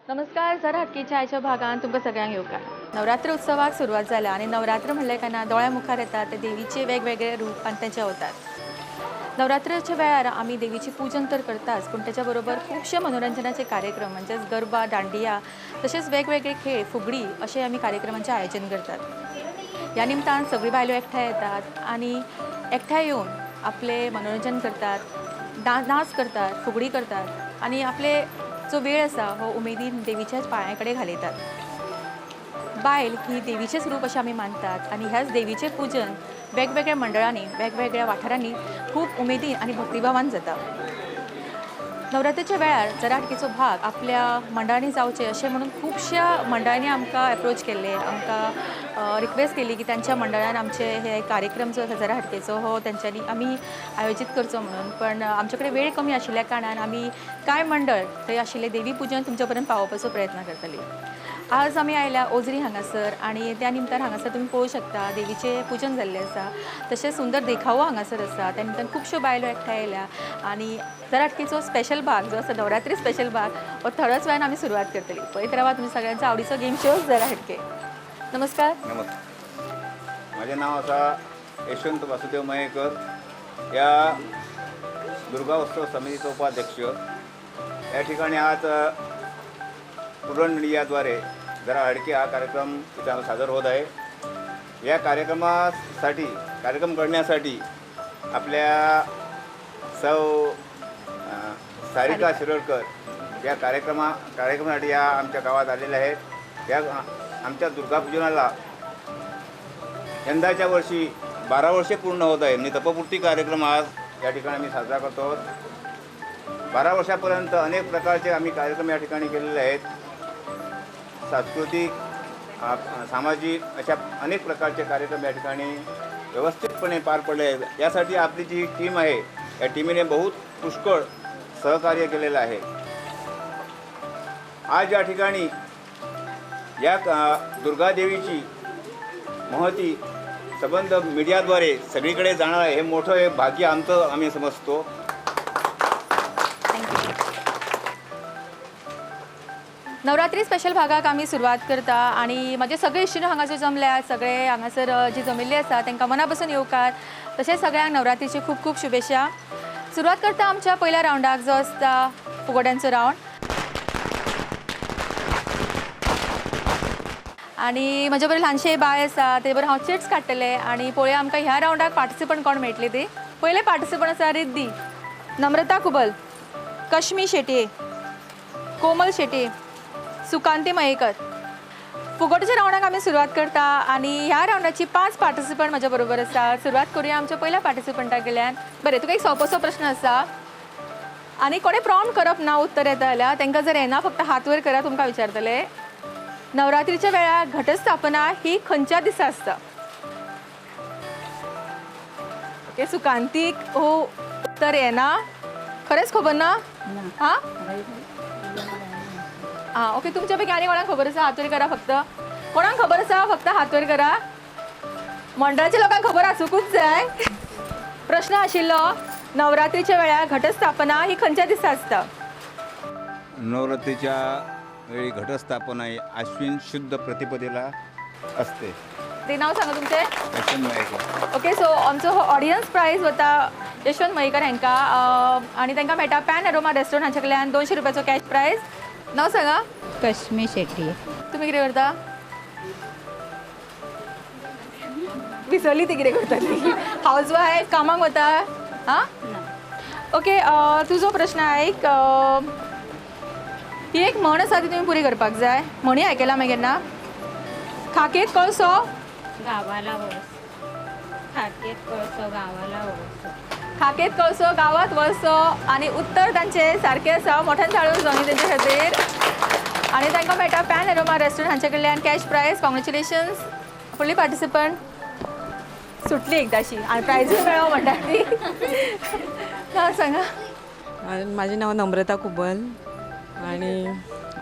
नमस्कार, जरा हटकेच्या आयच्या भागान तुमकां सगळ्यांक येवकार. नवरात्र उत्सवाक सुरवात जाल्या आनी नवरात्र म्हणलें काय ना दोळ्या मुखार येता ते देवीचे वेगवेगळे रूप आनी तेंचे अवतार. नवरात्राच्या वेळार आमी देवीची पूजन तर करताच, पूण त्याच्या बरोबर खुबशे मनोरंजनाचे कार्यक्रम म्हणजेच गरबा, दांडिया तशेंच वेगवेगळे खेळ, फुगडी अशे आमी कार्यक्रमांचें आयोजन करतात. ह्या निमतान सगळी बायलो एकठांय येतात आनी एकठांय येवन आपलें मनोरंजन करतात, नाच करतात, फुगडी करतात आनी आपले जो वेळ आसा हो उमेदीन देवीच्याच पांयां कडेन घालयतात. बायल ही देवीचेंच रूप अशें आमी मानतात आनी ह्याच देवीचें पूजन वेगवेगळ्या मंडळांनी, वेगवेगळ्या वाठारांनी खूब उमेदीन आनी भक्तिभावान जाता. नवरात्रीच्या वेळार जरा हटकेचो भाग आपल्या मंडळांनी जावचें अशें म्हणून खुबश्या मंडळांनी आमकां एप्रोच केल्ले, आमकां रिक्वेस्ट केली की तांच्या मंडळान आमचे हे कार्यक्रम जो आसा जरा हटकेचो हो तेंच्यांनी आमी आयोजीत करचो म्हणून. पण आमचे कडेन वेळ कमी आशिल्ल्या कारणान आमी कांय मंडळ थंय आशिल्लें देवी पूजन तुमच्या पर्यंत पावोवपाचो प्रयत्न करतली. आज आमी आयल्या ओजरी हांगासर आनी त्या निमतान हांगासर तुमी पळोवंक शकता देवीचें पूजन जाल्लें आसा, तशेंच सुंदर देखावो हांगासर आसा. त्या निमतान खुबश्यो बायलो एकठांय आयल्या आनी जरा हटकेचो स्पेशल भाग जो आसा नवरात्री स्पेशल भाग हो थोड्याच वेळान आमी सुरवात करतली. पळयत रावा तुमी सगळ्यांचो आवडीचो गेम शो जरा हटके. नमस्कार. नमस्कार, माझे नाव आसा यशवंत वासुदेव मयेकर. ह्या दुर्गा उत्सव समितीचो उपाध्यक्ष. या ठिकाणी आज पुरण मीडियाद्वारे जरा हडके हा कार्यक्रम इथं सादर होत आहे. या कार्यक्रमासाठी, कार्यक्रम करण्यासाठी आपल्या सौ सारिका शिरोडकर या कार्यक्रमासाठी या आमच्या गावात आलेल्या आहेत. या आमच्या दुर्गापूजनाला यंदाच्या वर्षी 12 वर्षे पूर्ण होत आहे. म्हणजे तपपूर्ती कार्यक्रम आज या ठिकाणी आम्ही साजरा करतो आहोत. 12 वर्षापर्यंत अनेक प्रकारचे आम्ही कार्यक्रम या ठिकाणी केलेले आहेत. सांस्कृतिक, सामाजिक अशा अनेक प्रकारचे कार्यक्रम या ठिकाणी व्यवस्थितपणे पार पडले आहेत. यासाठी आपली जी टीम आहे या टीमीने बहुत पुष्कळ सहकार्य केलेलं आहे. आज या ठिकाणी या दुर्गादेवीची महती सबंध मीडियाद्वारे सगळीकडे जाणार आहे, हे मोठं हे भाग्य आमचं आम्ही समजतो. नवरात्री स्पेशल भागाक आमी सुरवात करता आनी म्हाजे सगळे इश्टीण हांगासर जमल्यात, सगळे हांगासर जी जमिल्ली आसा तांकां मना पसून येवकार, तशेंच सगळ्यांक नवरात्रीची खूब खूब शुभेच्छा. सुरवात करता आमच्या पयल्या रावंडाक जो आसता फुगोड्यांचो रावंड आनी म्हजे बरोबर ल्हानशें बाय आसा, ते बरोबर हांव चिट्स काडटलें आनी पळोवया आमकां ह्या रावंडाक पार्टिसिपंट कोण मेळटले ते. पयले पार्टिसिपंट आसा रिद्धी, नम्रता कुबल, कश्मी शेटये, कोमल शेटये, सुकांती मयेकर. फुगोटीच्या रावंडाक आमी सुरवात करता आनी ह्या रावंडाची 5 पार्टिसिपंट म्हज्या बरोबर आसा. सुरवात करुया आमच्या पयल्या पार्टिसिपंटा कडल्यान. बरें, तुका एक सोंपोसो प्रश्न आसा आनी कोणें प्रॉम्प्ट करप ना, उत्तर येता जाल्यार तांकां जर येना फक्त हात वयर करा, तुमकां विचारतले. नवरात्रीच्या वेळार घटस्थापना ही खंयच्या दिसा आसता? ओके, सुकांतीक हो उत्तर येना, खरेंच खबर ना? हां हां, ओके. तुमच्या पैकी आनी कोणाक खबर आसा? हात वयर करा फक्त. कोणाक खबर आसा फक्त हात वयर करा. मंडळाच्या लोकांक खबर आसूंकूच जाय. प्रश्न आशिल्लो नवरात्रीच्या वेळार घटस्थापना ही खंयच्या दिसा आसता? नवरात्रीच्या वेळी घटस्थापना ही आश्विन शुद्ध प्रतिपदेला असते. ते नाव सांगा तुमचें? यशवंत मयेकर. ओके, सो आमचो हो ऑडियन्स प्रायज वता यशवंत मयेकर हांकां आनी तांकां मेळटा पॅन अरोमा रेस्टॉरंट हांचे कडल्यान 200 रुपयाचो कॅश प्रायज. नाव सांगा? कश्मी शेट्टी. तुमी कितें करता? विसरली ती कितें करता ती. हावज वायफ, कामाक वता? हां, ओके. तुजो प्रश्न आयक, ही एक म्हण आसा ती तुमी पुरी करपाक जाय. म्हणी आयकला मागीर ना? खाकेत कळसो गावाला वळसो. खाकेत कळसो गावाला वळसो. खाकेत कळसो गावात वळसो आनी उत्तर तांचें सारकें आसा. मोठ्यान चाळून जावनी तेंचे खातीर आनी तांकां मेळटा पॅन अरोमा रेस्टॉरंट हांचे कडल्यान कॅश प्रायज. कॉंग्रेच्युलेशन्स. फुडली पार्टिसिपंट सुटली एकदाशी आनी प्रायजूय मेळो म्हणटा ती. नांव सांगा? म्हाजें नांव नम्रता कुबल आनी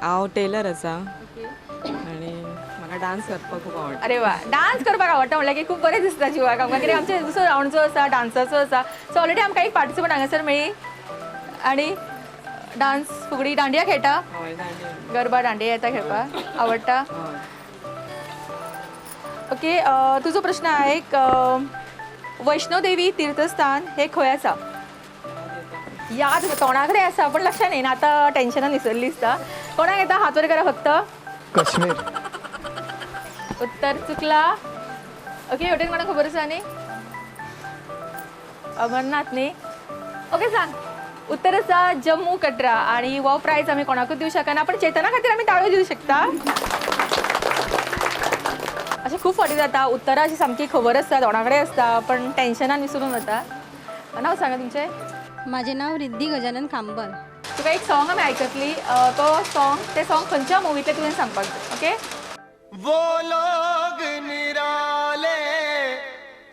हांव टेलर आसा आनी म्हाका डान्स करपाक खूब आवडटा. अरे वा, डान्स करपाक आवडटा म्हणल्यार की खूब बरें दिसता जिवाक आमकां, कित्याक आमचे दुसरो रावंड जो आसा डान्साचो आसा. सो ऑलरेडी आमकां एक पार्टिसिपंट हांगासर मेळ्ळी आनी डान्स फुगडी दांडिया खेळटा? हय, दांडिया. गरबा दांडिया येता खेळपाक आवडटा? हय. ओके, तुजो प्रश्न आहे एक, वैष्णोदेवी तीर्थस्थान हे खंय आसा? याद तोंडा कडेन आसा पण लक्षात येना आतां, टेन्शनान विसरली दिसता. कोणाक येता? हात वर करा फक्त. काश्मीर. उत्तर चुकला. ओके, हेवटेन कोणाक खबर आसा न्ही? अमरनाथ न्ही? ओके, सांग. उत्तर आसा जम्मू कटरा आणि हो प्रायज आमी कोणाकूच दिवं शकना, पण चेतना खातीर आमी ताळयो दिवं शकता. अशें खूब फावटी जाता, उत्तरां अशी सामकी खबर आसता, तोंडा कडेन आसता, पण टेन्शनान विसरून वता. नांव सांगा तुमचें. माझे नाव रिद्धी गजानन खांबल. तुका एक सॉंग आमी आयकतली, तो सॉंग, ते सॉंग खंयच्या मुवींतलें तुवें सांगपाक जाय. ओके. वो लोग निराले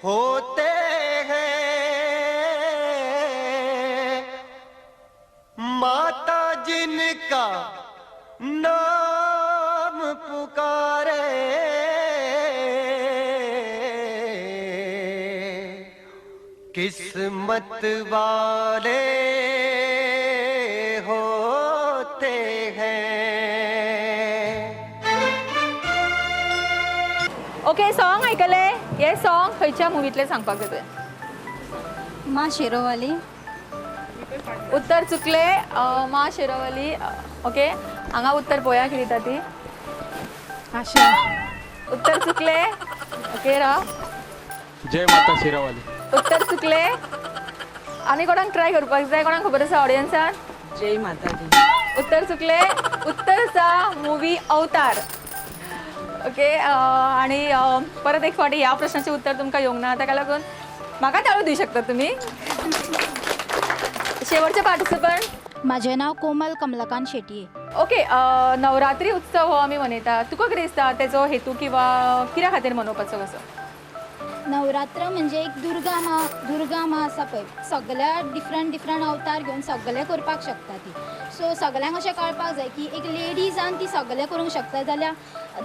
होते हैं, माता जिनका नाम पुकारे, किस्मत वाले होते हैं. ओके, सॉंग आयकले, हे सॉंग खंयच्या मुवींतलें सांगपाक जाय तुवें? मा शेरोवाली. उत्तर चुकले. मा शेरोवाली. ओके, हांगा उत्तर पळोवया कितें दिता ती. आशा. उत्तर चुकले. ओके, राव. जय माता शेरावाली. उत्तर चुकले. आनी कोणाक ट्राय करपाक जाय? कोणाक खबर आसा ऑडियन्सान? जय माता दी. उत्तर चुकले. उत्तर आसा मुवी अवतार. ओके, आणि परत एक फावटी ह्या प्रश्नाचें उत्तर तुमकां येवंक ना, ताका लागून म्हाका ताळो दिवं शकता तुमी. शेवटचे पार्टिसिपंट. माझे नाव कोमल कमलकांत शेटये. ओके, नवरात्री उत्सव हो आमी मनयता, तुका कितें दिसता तेजो हेतू किंवा कित्या खातीर मनोवपाचो कसो? नवरात्र म्हणजे एक दुर्गा मा, दुर्गा मा आसा पळय, सगळ्या डिफरंट डिफरंट अवतार घेवन सगळें करपाक शकता ती. सो सगळ्यांक अशें कळपाक जाय की एक लेडीजान ती सगळें करूंक शकता, जाल्यार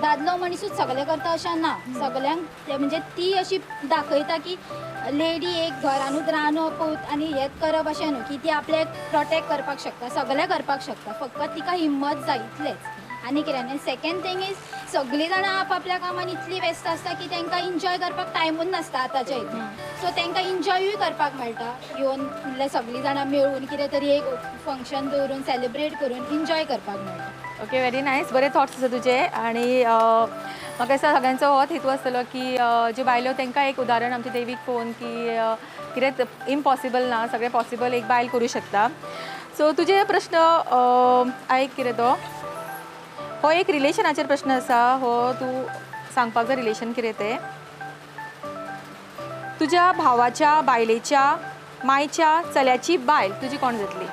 दादलो मनीसूच सगळें करता अशें ना. सगळ्यांक म्हणजे ती अशी दाखयता की लेडी एक घरानूच रांदप आनी हें करप अशें न्हू, की ती आपल्याक प्रोटेक्ट करपाक शकता, सगळें करपाक शकता, फक्त तिका हिम्मत जाय इतलेंच आनी कितें. आनी सेकेंड थींग is सगळीं जाणां आपआपल्या कामान इतली व्यस्त आसता की तांकां एन्जॉय करपाक टायमूच नासता आतांच्या हितून. सो तांकां एन्जॉयूय करपाक मेळटा येवन, म्हणल्यार सगळीं जाणां मेळून कितें तरी एक फंक्शन दवरून सेलिब्रेट करून एन्जॉय करपाक मेळटा. ओके, व्हेरी नायस, बरे थॉट्स आसा तुजे. आनी म्हाका दिसता सगळ्यांचो होच हेतू आसतलो की ज्यो बायलो तांकां एक उदाहरण आमच्या देवीक पळोवन की कितेंच इम्पॉसिबल ना, सगळें पॉसिबल एक बायल करूं शकता. सो तुजे प्रश्न आयक कितें तो, हो एक रिलेशनाचेर प्रश्न आसा, हो तूं सांगपाक जाय रिलेशन कितें तें. तुज्या भावाच्या बायलेच्या मायच्या चल्याची बायल तुजी कोण जातली?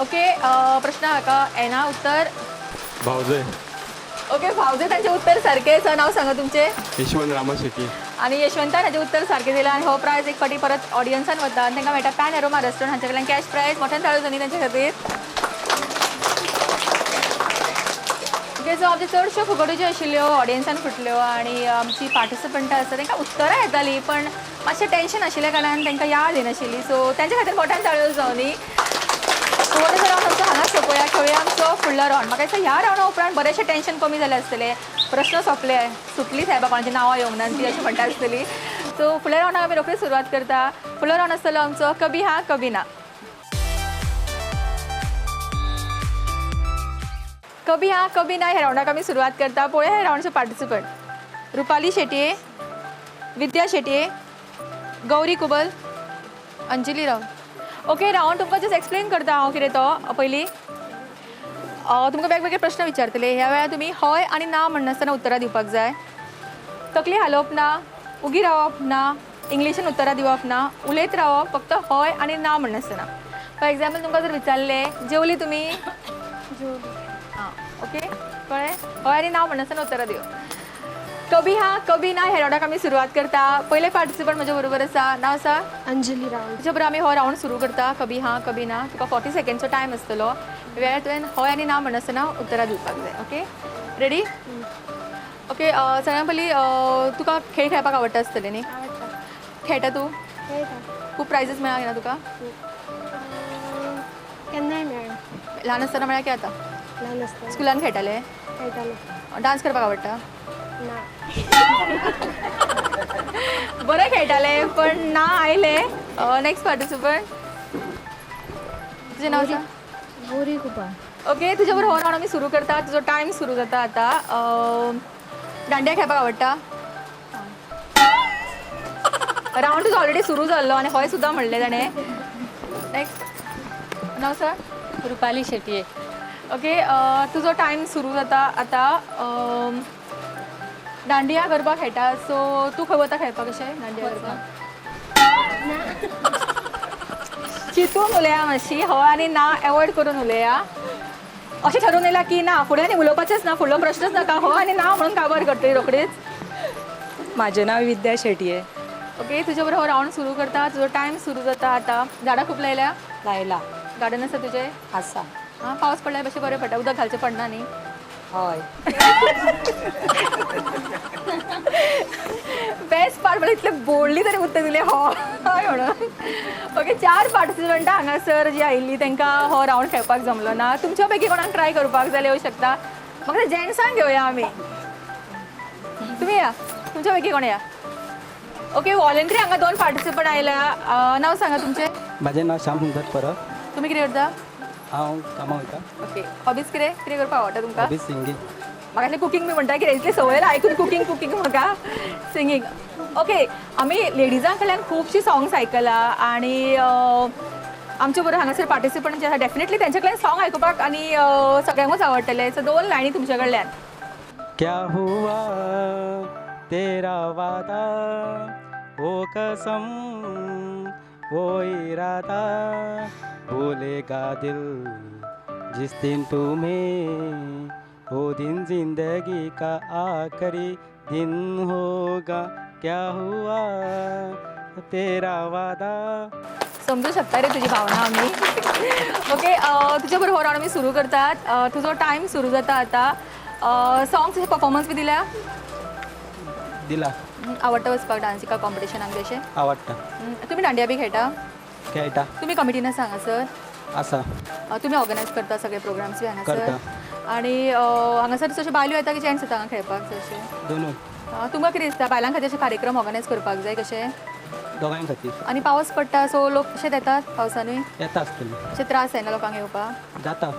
ओके, प्रश्न हाका येना उत्तर. भावजय. ओके, भावजय तांचें उत्तर सारकें आसा. नांव सांगा तुमचें. यशवंत रामा शेट्टी. आनी यशवंतान हाचें उत्तर सारकें दिलां आनी हो प्रायज एक फावटी परत ऑडियन्सान वता आनी तांकां मेळटा पॅन एरोमा रेस्टॉरंट हांचे कडल्यान कॅश प्रायज. मोठ्यान ताळयो जावनी तांचे खातीर. ओके, सो आमच्यो चडश्यो फुगड्यो ज्यो आशिल्ल्यो ऑडियन्सान फुटल्यो आनी आमची पार्टिसिपंटां आसा तांकां उत्तरां येतालीं पण मातशें टेन्शन आशिल्ल्या कारणान तांकां याद येनाशिल्ली. सो तांच्या खातीर मोठ्यान ताळयो जावनी. फुगडीचो रावंड आमचो हांगा सोंपोया, खेळुया आमचो फुडलो रावंड. म्हाका दिसता ह्या रावंडा उपरांत बरेंचशें टेन्शन कमी जालें आसतलें, प्रश्न सोंपले, सुटली सायबा कोणाची नांवां येवंक ना ती अशें म्हणटा आसतली. सो फुडल्या रावंडाक आमी रोखडीच सुरवात करता. फुडलो रावंड आसतलो आमचो कभी हा कभी ना. कभी हा कभी ना ह्या रावंडाक आमी सुरवात करता. पळोवया ह्या रावंडचे पार्टिसिपंट. रुपाली शेटये, विद्या शेटये, गौरी कुबल, अंजली राव. ओके, रावंड तुमकां जस्ट एक्सप्लेन करता हांव कितें तो. पयलीं तुमकां वेगवेगळे प्रश्न विचारतले, ह्या वेळार तुमी हय आनी ना म्हणनासतना उत्तरां दिवपाक जाय. तकली हालोवप ना, उगी रावप ना, इंग्लिशीन उत्तरां दिवप ना, उलयत रावप, फक्त हय आनी ना म्हणनासतना. फॉर एग्जाम्पल तुमकां जर विचारलें जेवली तुमी? आं, ओके, कळ्ळें? हय आनी ना म्हणनासतना उत्तरां दिवप. कभी हा कभी ना ह्या रावंडाक आमी सुरवात करता. पयले पार्टिसिपंट म्हज्या बरोबर आसा, नांव आसा अंजली राव. तुज्या बरोबर आमी हो रावंड सुरू करता, कभी हा कभी ना. तुका 40 सेकेंडचो टायम आसतलो, वेळार तुवें हय आनी ना म्हणनासतना उत्तरां दिवपाक जाय. Okay, ready? ओके, सगळ्यां पयलीं तुका खेळ खेळपाक आवडटा आसतलें न्ही? खेळटा तूं? खेळटा. खूब प्रायजीस मेळ्ळा ना तुका? केन्नाय मेळ्ळा. ल्हान आसतना मेळ्ळा की आतां? ल्हान आसतना. स्कुलान खेळटाले? खेळटाले. डान्स करपाक आवडटा? ना. बरें खेळटाले पण ना आयले. नेक्स्ट पार्टिसिपंट, तुजें नांव सांग. गौरी कुपाळ. ओके, तुजे बरोबर हो रावंड आमी सुरू करता. तुजो टायम सुरू जाता आतां. दांडिया खेळपाक आवडटा? रावंड तुजो ऑलरेडी सुरू जाल्लो आनी हय सुद्दां म्हणलें ताणें. नेक्स्ट, नांव सर. रुपाली शेटये. ओके, तुजो टायम सुरू जाता आतां. दांडिया गरबा खेळटा, सो तूं खंय वता खेळपाक अशें दांडिया गरबा? चिंतून उलया मातशी. हय आनी ना एवॉयड करून उलया. अशें ठरोवन येयला की ना फुडें आनी उलोवपाचेंच ना, फुडलो प्रश्नच नाका. हय आनी ना म्हणून काबार करतली रोखडीच. म्हाजें नांव विद्या शेटये. ओके, तुजे बरोबर हो रावंड सुरू करता. तुजो टायम सुरू जाता आतां. झाडां खूब लायल्या? लायला. गार्डन आसा तुजें? आसा. आं, पावस पडल्यार मातशें बरें पडटा, उदक घालचें पडना न्ही? हय. बेस्ट पार्ट म्हळ्यार इतले बोल्डली तरी उत्तर दिलें हय म्हणून. ओके, 4 पार्टिसिपंटां हांगासर जी आयिल्ली तांकां हो रावंड खेळपाक जमलो ना. तुमच्या पैकी कोणाक ट्राय करपाक जाल्यार येवं शकता. म्हाका जेंट्सांक घेवया आमी. तुमी या, तुमच्या पैकी कोण या? ओके, वॉलंटरी हांगा 2 पार्टिसिपंट आयल्या. नांव सांगा तुमचें. म्हाजें नांव श्याम सुंदर परब. तुमी कितें करता? हांव कामाक वयता. ओके, हॉबीज कितें कितें करपाक आवडटा तुमकां? Hobbies singing. म्हाका इतलें कुकींग बी म्हणटा कितें इतलें संवय आयकून कुकींग कुकींग म्हाका सिंगींग. ओके, आमी लेडिजां कडल्यान खुबशीं सॉंग्स आयकलां आनी आमचे बरोबर हांगासर पार्टिसिपंट जे आसा डेफिनेटली तेंच्या कडल्यान सॉंग आयकुपाक आनी सगळ्यांकूच आवडटलें. सो 2 लायनी तुमच्या कडल्यान. क्या हुआ तेरा वादा, वो कसम वो इरादा, भूलेगा दिल जिस दिन तुम्हें, वो दिन जिंदगी का आखिरी दिन होगा. क्या हुआ तेरा वादा. समजू शकता रे तुजी भावना आमी. ओके, तुजे बरोबर हो रावंड आमी सुरू करतात. तुजो टायम सुरू जाता आतां. सॉंग्स परफॉर्मन्स बी दिल्या? दिला. आवडटा वचपाक डान्स एका कॉम्पिटिशनाक बी अशें? आवडटा. तुमी दांडिया बी खेळटा? खेळटा. तुमी कमिटीन आसा हांगासर? आसा. तुमी ऑर्गनायज करता सगळे प्रोग्राम्स बी हांगासर? करता. आनी हांगासर चडशे बायलो येता की जेंट्स येता हांगा खेळपाक चडशे? दोनूय. तुमकां कितें दिसता बायलां खातीर अशे कार्यक्रम ऑर्गनायज करपाक जाय कशें? दोगांय खातीर. आनी पावस पडटा सो लोक कशे येतात पावसानूय? येता आसतले. अशे त्रास जायना लोकांक येवपाक? जाता.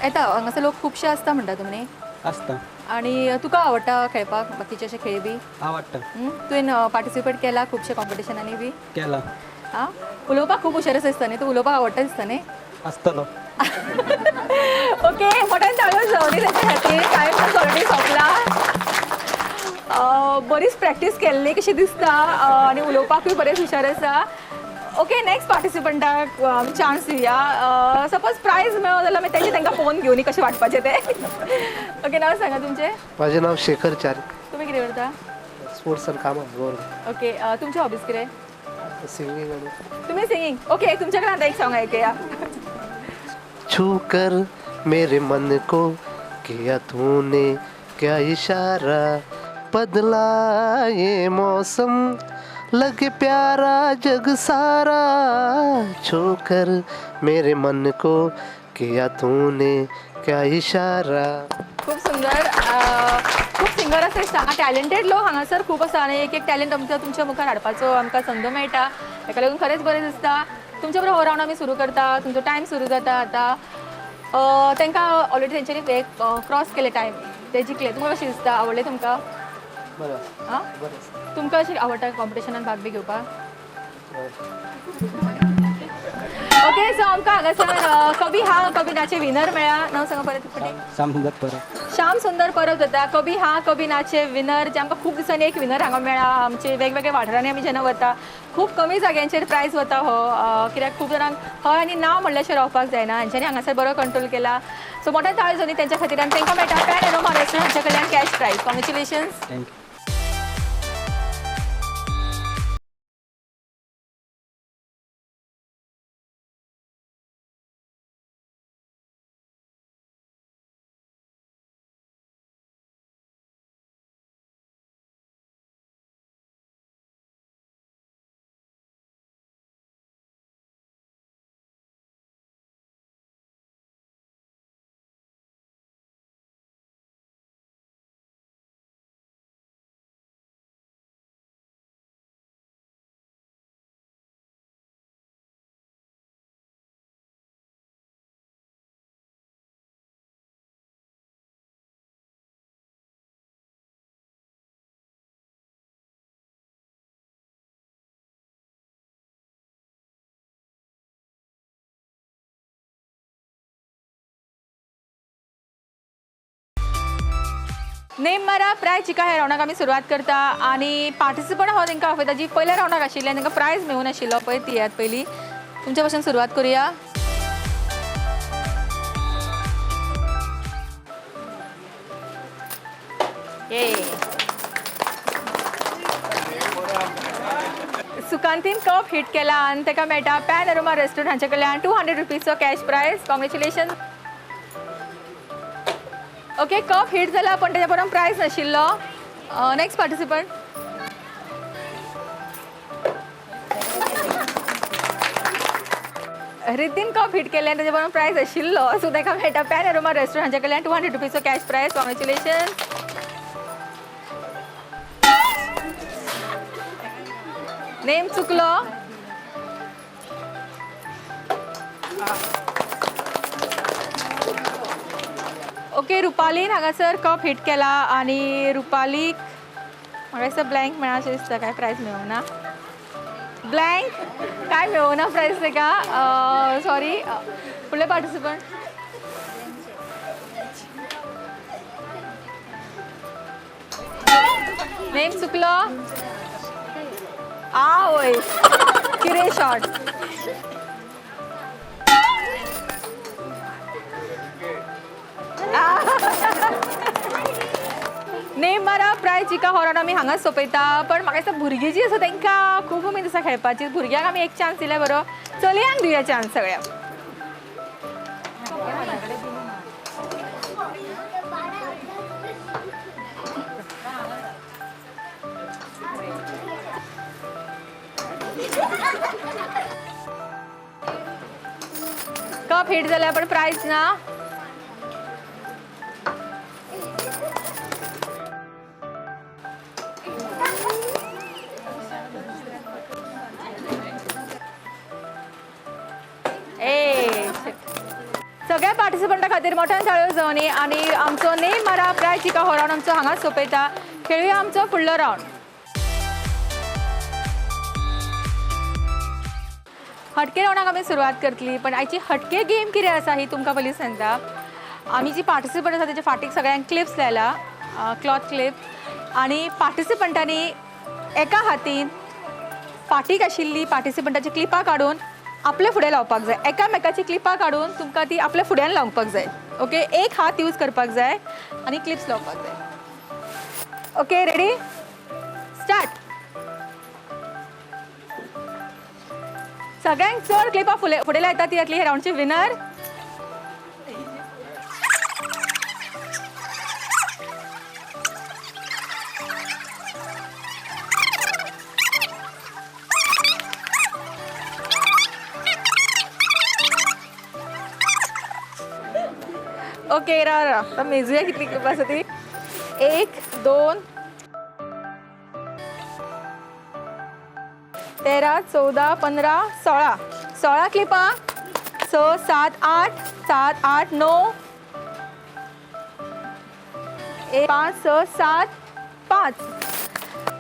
येता. हांगासर लोक खुबशे आसता म्हणटा तुमी? आसता. आनी तुका आवडटा खेळपाक बाकीचे अशे खेळ बी? आवडटा. तुवें पार्टिसिपेट केला खुबशे कॉम्पिटिशनांनी बी? केला. आं, उलोवपाक खूब हुशार आसा दिसता न्ही तूं? उलोवपाक आवडटा दिसता न्ही? आसतलो. ओके, मोठ्यान ताळयो जावं दी ताच्या खातीर. टायम ऑलरेडी सोंपला. बरीच प्रॅक्टीस केल्ली कशी दिसता आनी उलोवपाकूय बरेच हुशार आसा. ओके, नेक्स्ट पार्टिसिपंटाक चान्स दिवया. सपोज प्रायज मेळ्ळो जाल्यार मागीर तेंचे तांकां फोन घेवन कशें वांटपाचें तें. ओके, नांव सांगा तुमचें. म्हाजें नांव शेखर च्यारी. तुमी कितें करता? स्पोर्ट्सान कामां गव्हर्मेंट. ओके, तुमची हॉबीज कितें? सिंगींग. आनी तुमी सिंगींग. ओके, तुमच्या कडेन आतां एक सॉंग आयकया. छू कर मेरे मन को किया तूने क्या इशारा, बदला ये मौसम लगे प्यारा जग सारा, छू कर मेरे मन को किया तूने क्या इशारा. खूब सुंदर. खूब सिंगर आसा दिसता हांगा. टॅलेंटेड लोक हांगासर खूब आसा आनी एक एक टॅलंट आमकां तुमच्या मुखार हाडपाचो आमकां संद मेळटा. हेका लागून खरेंच बरें दिसता. तुमच्या बरोबर हो रावंड आमी सुरू करता. तुमचो टायम सुरू जाता आतां. तांकां ऑलरेडी तेंच्यांनी एक क्रॉस केले टायम, ते जिखले. तुमकां कशें दिसता? आवडलें तुमकां? बरें. आं, तुमकां अशें आवडटा कॉम्पिटिशनान भाग बी घेवपाक? ओके, सो आमकां हांगासर कभी हा कभी नाचे विनर मेळ्ळा. नांव सांगा परत एक फावटी. श्याम सुंदर परब. श्याम सुंदर परब जाता कभी हा कभी नाचे विनर. जे आमकां खूब दिसांनी एक विनर हांगा मेळ्ळा. आमचे वेगवेगळे वाठारांनी आमी जेन्ना वता खूब कमी जाग्यांचेर प्रायज वता हो, कित्याक खूब जाणांक हय आनी ना म्हणल्यार अशें रावपाक जायना. हांच्यांनी हांगासर बरो कंट्रोल केला. सो मोठ्यान ताळयो जावनी तेंच्या खातीर आनी तांकां मेळटा पॅन एरोमा रेस्टॉरंट हांच्या कडल्यान cash prize. Congratulations. Thank you. नेम मारा प्रायज जिका ह्या रावंडाक आमी सुरवात करता आनी पार्टिसिपंट हो तांकां आपयता जी पयल्या रावंडाक आशिल्ली आनी तांकां प्रायज मेळूं नाशिल्लो पळय ती येयात पयलीं. तुमच्या पासून सुरवात करुया. ये सुकांतीन कप हिट केला आनी ताका मेळटा पॅन अरोमा रेस्टॉरंट हांचे कडल्यान 200 रुपीजचो cash prize. Congratulation. Okay, cup hit जाला पण ताच्या बरोबर प्रायज नाशिल्लो. Next participant. रिद्धीन कप हिट केलें आनी ताच्या बरोबर प्रायज आशिल्लो, सो ताका मेळटा पॅन अरोमा रेस्टॉरंट हांचे कडल्यान 200 रुपीजचो कॅश प्रायज. कॉंग्रेच्युलेशन. नेम चुकलो. ओके, रुपालीन हांगासर कप हिट केला आनी रुपालीक म्हाका दिसता ब्लँक मेळा अशें दिसता. काय प्रायज मेळूंक ना? ब्लँक काय मेळूंक ना प्रायज ताका. सॉरी. फुडले पार्टिसिपंट. नेम चुकलो. आवय कितें शॉट. नेम मारा प्रायज जिका हो रावंड आमी हांगाच सोंपयता. पण म्हाका दिसता भुरगीं जीं आसा तांकां खूब उमेद आसा खेळपाची. भुरग्यांक आमी एक चान्स दिल्यार बरो, चलयांक दिवया चान्स सगळ्यांक. कप हिट जाल्यार पण प्रायज ना. ए सगळ्या पार्टिसिपंटा खातीर मोठ्यान टाळयो जावनी आनी आमचो नेम मारा प्रायज जिका हो रावंड आमचो हांगाच सोंपयता. खेळुया आमचो फुडलो रावंड. हटके रावंडाक आमी सुरवात करतली, पण आयची हटके गेम कितें आसा ही तुमकां पयलीं सांगता. आमी जी पार्टिसिपंट आसा तेच्या फाटीक सगळ्यांक क्लिप्स लायला, क्लॉथ क्लिप, आनी पार्टिसिपंटांनी एका हातीन फाटीक आशिल्ली पार्टिसिपंटाची क्लिपां काडून आपल्या फुडें लावपाक जाय. एकामेकाची क्लिपां काडून तुमकां ती आपल्या फुड्यान लावपाक जाय. ओके, एक हात यूज करपाक जाय आनी क्लिप्स लावपाक जाय. Okay, ready, start. सगळ्यांक चड क्लिपां फुडें लायता ती जातली ह्या रावंडची विनर. ओके, राव राव आतां मेजुया कितली क्लिपां आसा ती. 1 2 13 14 15 16 16 क्लिपां. 6 7 8 7 8 9 1 5 6 7 5.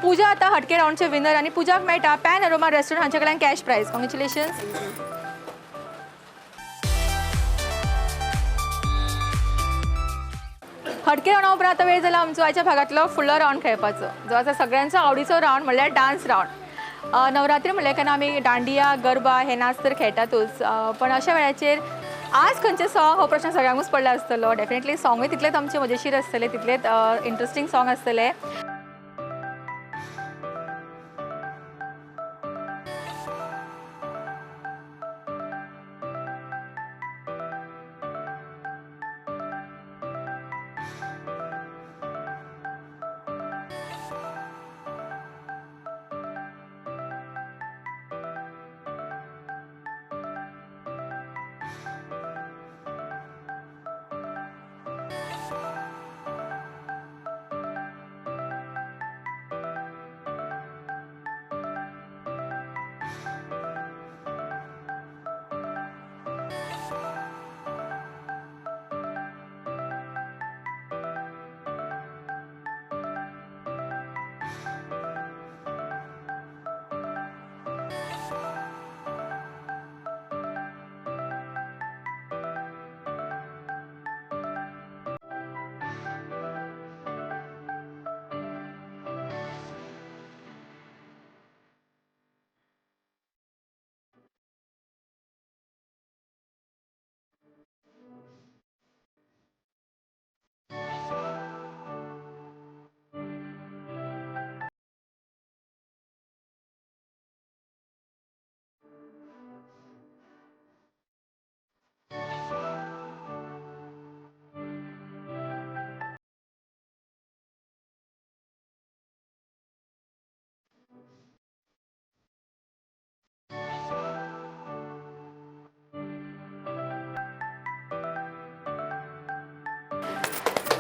पुजा आतां हटके रावंडचे विनर आनी पुजाक मेळटा पॅन अरोमा रेस्टॉरंट हांचे कडल्यान कॅश प्रायज. कॉंग्रेच्युलेशन्स. हटके रावंडा उपरांत आतां वेळ जाला आमचो आयच्या भागांतलो फुडलो रावंड खेळपाचो, जो आसा सगळ्यांचो आवडीचो रावंड म्हणल्यार डान्स रावंड. नवरात्री म्हणल्यार केन्ना आमी दांडिया गरबा हे नाच तर खेळटातूच, पण अशा वेळाचेर आज खंयचें सॉंग हो प्रश्न सगळ्यांकूच पडला आसतलो. डेफिनेटली सॉंगूय तितलेंच आमचे मजेशीर आसतले, तितलेंच इंट्रस्टींग सॉंग आसतलें.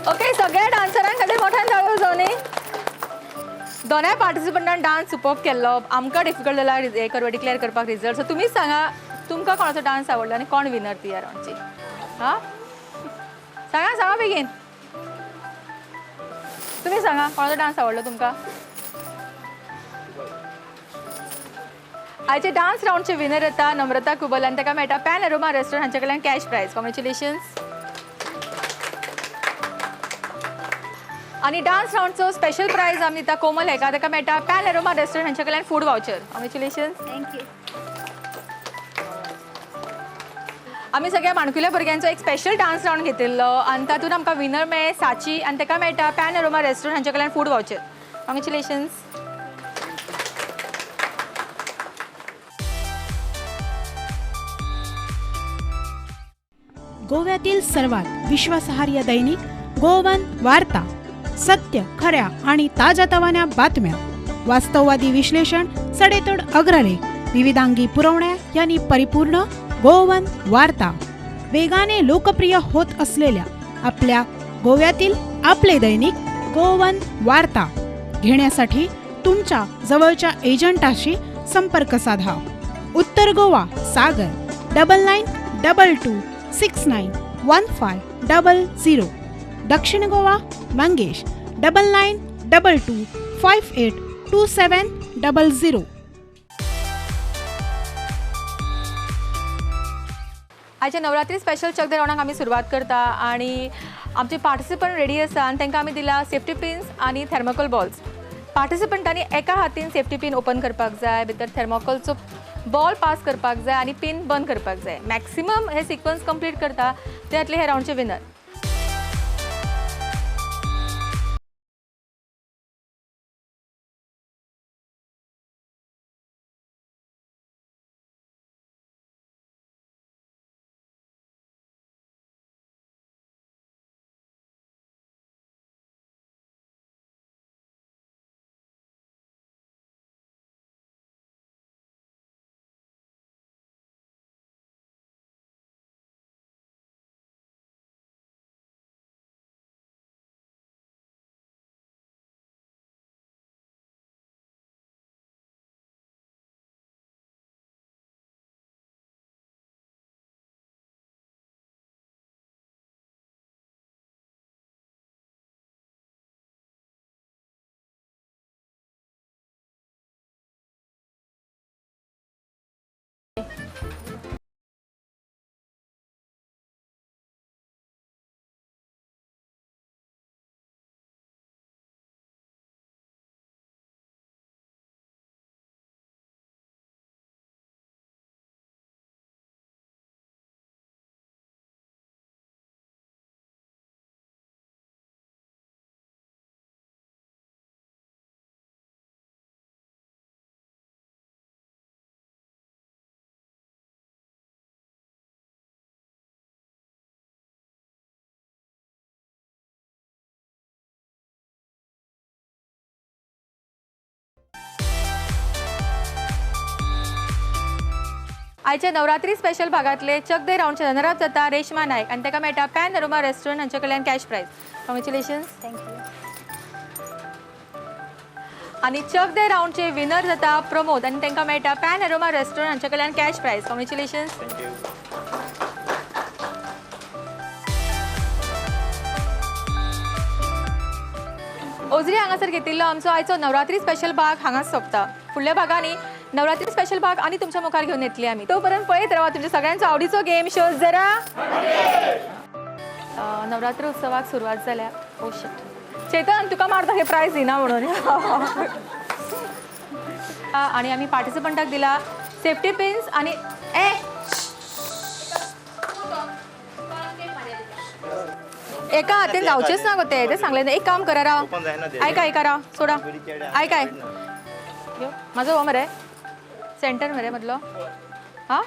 ओके, सगळ्या डान्सरां खातीर मोठ्यान ताळयो जावनी. दोनाय पार्टिसिपंटान डान्स सुपर्ब केल्लो. आमकां डिफिकल्ट जाला हें करपाक, डिक्लेअर करपाक रिजल्ट. सो तुमीच सांगा तुमकां कोणाचो डान्स आवडलो आनी कोण विनर ती ह्या रावंडची. हां सांगा सांगा बेगीन, तुमी सांगा कोणाचो डान्स आवडलो तुमकां. आयचे डान्स रावंडचे विनर येता नम्रता कुबल आनी ताका मेळटा पॅन अरोमा रेस्टॉरंट हांचे कडल्यान कॅश प्रायज. कॉंग्रेच्युलेशन्स. आनी डान्स रावंडचो स्पेशल प्रायज आमी दिता कोमल हेका, ताका मेळटा पॅन अरोमा रेस्टॉरंट हांचे कडल्यान food voucher. Congratulations. Thank you. आमी सगळ्या माणकुल्या भुरग्यांचो एक स्पेशल डान्स रावंड घेतिल्लो आनी तातूंत आमकां विनर मेळ्ळें साची आनी ताका मेळटा पॅन अरोमा रेस्टॉरंट हांचे कडल्यान फूड वावचर. कॉंग्रेच्युलेशन्स. गोव्यातील सर्वात विश्वासार्ह दैनिक गोवन वार्ता, सत्य, खऱ्या आणि ताज्या बातम्या, वास्तववादी विश्लेषण, सडेतोड अग्रलेख, विविधांगी पुरवण्या यांनी परिपूर्ण गोवन वार्ता. वेगाने लोकप्रिय होत असलेल्या आपल्या गोव्यातील आपले दैनिक गोवन वार्ता घेण्यासाठी तुमच्या जवळच्या एजंटाशी संपर्क साधा. उत्तर गोवा सागर 9922 69 1500. दक्षिण गोवा मंगेश 9922 58 2700. आयच्या नवरात्री स्पेशल चक दे रावंडाक आमी सुरवात करता आनी आमचे पार्टिसिपंट रेडी आसा आनी तांकां आमी दिला सेफ्टी पिन्स आनी थर्मोकोल बॉल्स. पार्टिसिपंटांनी एका हातीन सेफ्टी पिन ओपन करपाक जाय, भितर थर्मोकोलचो बॉल पास करपाक जाय आनी पिन बंद करपाक जाय. मॅक्सिमम हे सिक्वन्स कंप्लीट करता ते जातले हे रावंडचे विनर. आयच्या नवरात्री स्पेशल भागातले चक दे रावंडचे रनर अप जाता रेश्मा नायक आनी ताका मेळटा पॅन अरोमा रेस्टॉरंट हांचे कडल्यान cash prize. Congratulations. Thank you. आनी चक दे रावंडचे विनर जाता प्रमोद आनी तांकां मेळटा पॅन अरोमा रेस्टॉरंट हांचे कडल्यान cash prize. Congratulations. Thank you. ओजरी हांगासर घेतिल्लो आमचो आयचो नवरात्री स्पेशल भाग हांगाच सोंपता. फुडल्या भागांनी नवरात्री स्पेशल भाग आनी तुमच्या मुखार घेवन येतली आमी. तोपर्यंत पळयत रावा तुमच्या सगळ्यांचो आवडीचो गेम शो जरा. नवरात्र उत्सवाक सुरवात जाल्या. ओ शिट, चेतन तुका मारता हे प्रायज दिना म्हणून. आनी आमी पार्टिसिपंटाक दिला सेफ्टी पिन्स आनी ए एका हातीन जावचेच ना गो ते, ते सांगले ना. एक काम करा राव, आयका आयका राव सोडा, आयकाय म्हाजो हो मरे सेंटर मरे मदलो. हां